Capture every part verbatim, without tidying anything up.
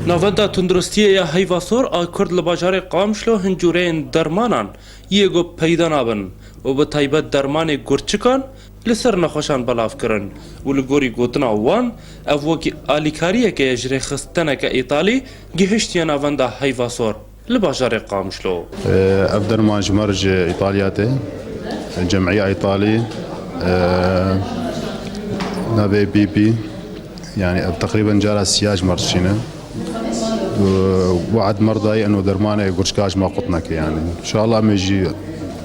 Navenda Tunduristiyê ya Heyva Sor a Kurd li bajarê Qamişlo hin cûreyên dermanan yê ku peyda nabin û bi taybet dermanê gurçikan li ser nexweşan belav kirin û li gorî gotina wan ev wekî alîkariyeke ye ji rêxistineke Îtalî gihiştiye navenda Heyva Sor li bajarê Qamişlo. Ev derman ji me re ji Îtalya tê. Cemîya Îtalî, e, navê B P, yani ev teqrîben cara siya ji me re çîne. Û we'd me re dayî eno dermanê gurçika ji me qut neke yani. Înşallah em ê jî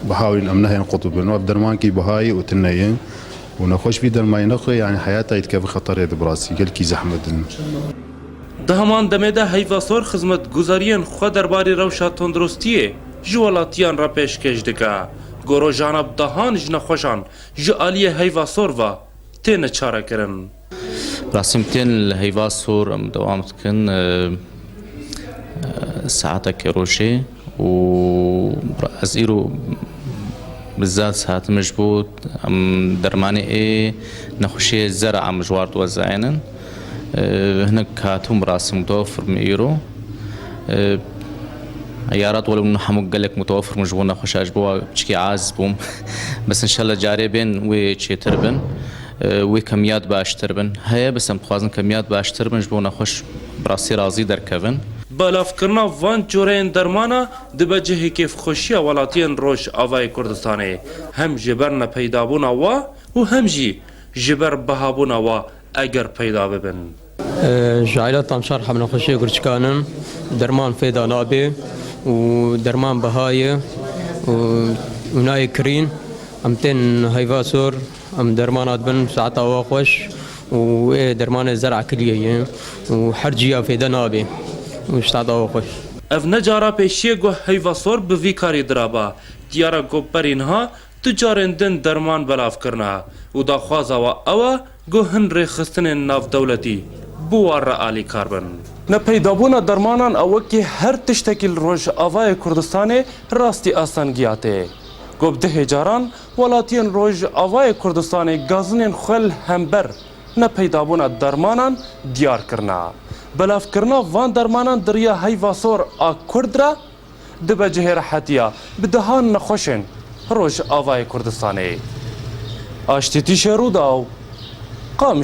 bihawîn em nehên qut bibin. Ev dermankî bihayî û tune ye. Û nexweş bî dermayê nexwe, yani heyata yî dikeve xeterê de bi rastî. Gelkî zehmet in. Di heman demê de Heyva Sor xizmetguzariyên xwe derbarî rewşa tunduristiyê ji welatiyan re pêşkêş dike. Ku rojane bi dehan ji nexweşan ji aliyê Heyva Sor ve têne çarekirin. Rastî em tên li Heyva Sor em dewam dikin, e, e, saetekê rojê û ez îro bi zad saet min ji bo em dermanê ê nexweşiyê zera em ji war diwezayînin. E, hinek hatibûn bi rastî mutewefir min îro. E, Eyarat wele hûn hemû gelek mutewefir bûn ji bo nexweşa, ji bo piçikî aciz bûm. Bes înşallah carê bên wê çêtir bin, e, wê kemiyat baştir bin. Heye bes em dixwazin kemiyat baştir bin ji bo nexweş bi rastî razî derkevin. Belavkirina van coreyên dermana dibe cihê kêfxweşiya welatiyên Rojavayê Kurdistanê, hem ji ber nepeydabûna wa û hem jî ji ber bihabûna wa eger peyda bibin. Ji aîleta Tamşar heb nexweşiyê gurçikan in, derman fêda nabe û derman biha ye û, û nayê kirîn. Em tên Heyva Sor, em dermana dibin saeta wa xweş û ê dermanê zer'a kiliyê ye û her ciya fêde nabe û saeta wa xweş. Ev ne cara pêşî ye ku Heyva Sor bi vî karî diraba. Diyar e ku berî niha du carên din derman belav kirine û daxwaza we ew e ku hin rêxistinên navdewletî bi wan re alîkar bin. Nepeydabûna dermanan ew wekî her tiştekî li Rojavayê Kurdistanê rastî astengiya tê. Ku bi dihê caran welatiyên Rojavayê Kurdistanê gazinên xwe li hember nepeydabûna dermanan diyar kirine. Belavkirina van dermanan di riya Heyva Sor a Kurd re dibe cihê rehetiya bi dehan nexweşên Rojavayê Kurdistanê. Aştîtî Şêrûdaw, Qamiş.